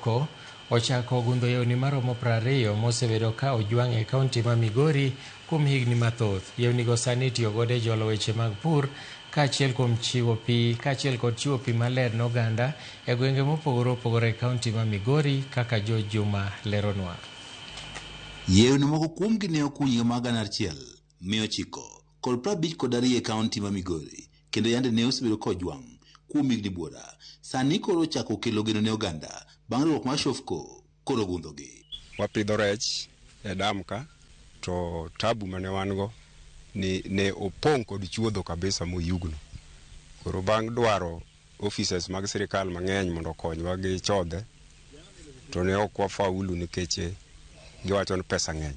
Shofco ochako gundho yewni maromo 20 mosebedo ka ojwang' e kaunti ma Migori kuom higni mathoth. Yewnigo sani itiyo godo e jolo weche mag pur kaachiel kuom chiwo pi kaachiel kod chiwo pi maler ne oganda e gwenge mopogore opogore e kaunti ma Migori kaka George Juma leronwa. Yewni moko kuomgi ne okuny higa mar 1952 e kaunti ma Migori kendo yande ne osebedo kojwang' kuom higni buora. Sani koro ochako kelo geno ne oganda bang' riwruok mar Shofco koro gundhogi. Wapidho rech e dam ka to tabu mane wan go ni ne opong' kod chuodho kabisa moyugno. Koro bang' dwaro offices mag sirikal mang'eny mondo okonywa gi chodhe to ne ok wafaulu nikech giwacho ni pesa ng'eny.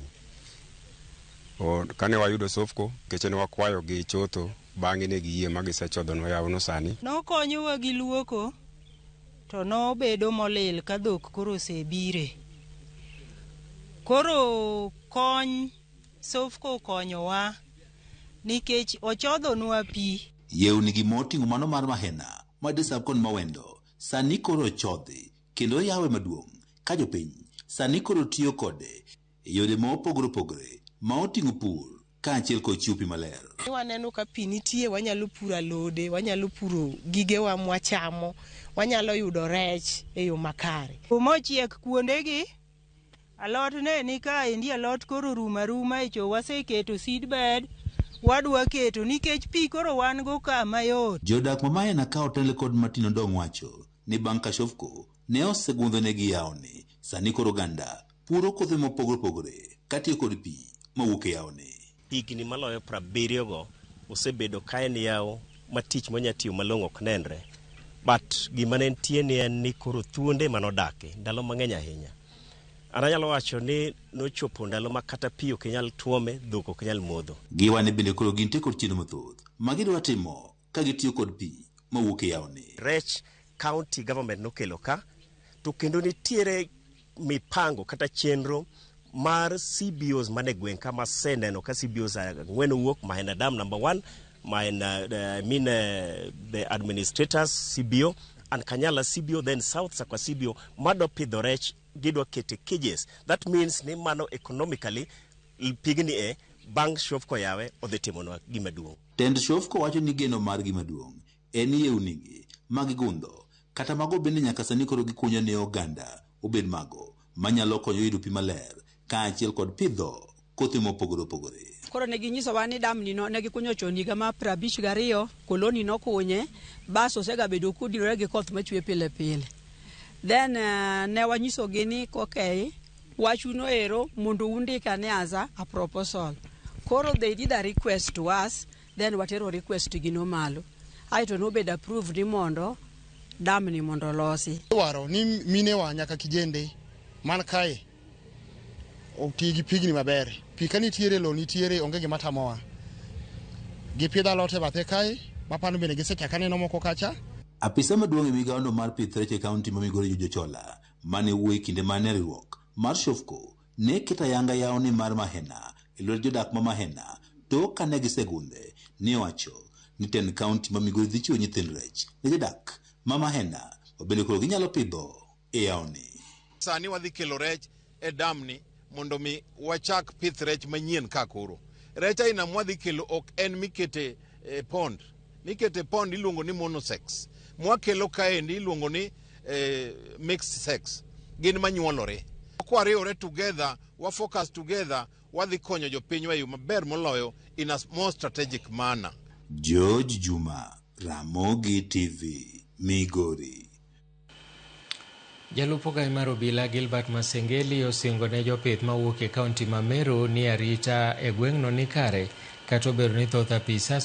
Kane wayudo Sofco nikech ne wakwayo gi chotho bang'e ne giyie ma gisechodhonwa yawono sani. Nokonyowa gi luoko to nobedo molil ka dhok koro osebire. Koro kony Sofco okonyowa nikech ochodhonwa pi. Yewni gi moting'o mano mar Mahena, Madisab kod Mawendo sani koro ochodhi kendo oyawe maduong' ka jopiny sani koro tiyo kode e yore ma opogore opogore ma oting'o pur kaachiel kod chiwo pi maler. Waneno ka pi nitie, wanyalo puro alode, wanyalo puro gigewa mwachamo, wanyalo yudo rech e yo makare. Mochiek kuondegi, alot ne ni kaendi alot koro orumo aruma e cho waseketo seed bed, wadwa keto nikech pi koro wan go ka mayot. Jodak ma Mahena ka otelne kod Martin Odong wacho ni bang' ka Shofco ne osegundhonegi yawoni, sani koro oganda puro kothe mopogore opogore katiyo kod pi mawuok e yawoni. Higni maloyo 70 go osebedo ka en yawo ma tich monya tiyo malong'o ok nenre. But gima ne nitie ni en ni koro thuonde manodake ndalo mang'eny ahinya. An anyalo wacho ni nochopo ndalo ma kata pi ok inyal tuome, dhok ok nyal modho. Giwa ni bende koro gintie kod chenro mathoth ma gidwa timo ka gitiyo kod pi mawuok e yawoni. Rech county government nokelo ka to kendo nitiere mipango kata chenro mar CBOs mane gweng' ka maseneno ka CBOs ang'wen owuok Mahena Dam number 1 Mahena I mean the administrators CBO and Kanyala CBO then South Sakwa CBO madwa pidho rech gidwa kete cages. That means ni mano economically pigni e bang' Shofco yawe odhi timonwa gima duong'. Tend Shofco wacho ni geno margi maduong' en yewnigi ma gigundho kata mago bende nyaka sani koro gikunyo ne oganda obed mago manyalo konyo yudo pi maler kaachiel kod pidho kothe mopogore opogore. Koro ne ginyisowa ni damni no ne gikunyo chon higa mar 52 koloni nokunye bas osegabedo kodinore gi koth machwe pile pile. Then ne wanyisogi ni okay wachuno ero mondo undik ane as a proposal. Koro they did a request to us then watero request gi no malo. Aeto nobedo approved ni mondo damni mondo olosi. Dwaro ni minewa nyaka kijende man kae oti gi pigni maber. Pi ka nitiere lo nitiere onge gima tamowa. Gipidho alot e bathe kae mapano bende gisechako aneno moko kacha. Apisa maduong' e migawono mar pith rech e kaunti ma Migori Jojo Chola mane wuoyo e kinde mane riwruok mar Shofco ne keto ayanga yawoni mar Mahena e lwet jodak ma Mahena tok kane gisegundhe ne owacho ni tend kaunti ma Migori dhi chiwo nyithind rech ne jodak ma Mahena ma bende koro ginyalo pidho e yawoni. Sani wadhi kelo rech e damni mondo mi wachak pith rech manyien ka koro. Rech aina mwadhi kelo ok en mikete e pond. Mikete pond iluongo ni monosex. Mwakelo kaendi iluongo ni mixed sex. Gin manyuolore. Kwariwore together, wa focus together, wadhi konyo jopinywa e yo maber moloyo in a more strategic manner. George Juma, Ramogi TV, Migori. Jalup ogai mar obila Gilbert Masengeli osingo ne jopith mawuok e kaunti ma Meru ni arita e gweng'no ni kare kata obedo ni thoth apisas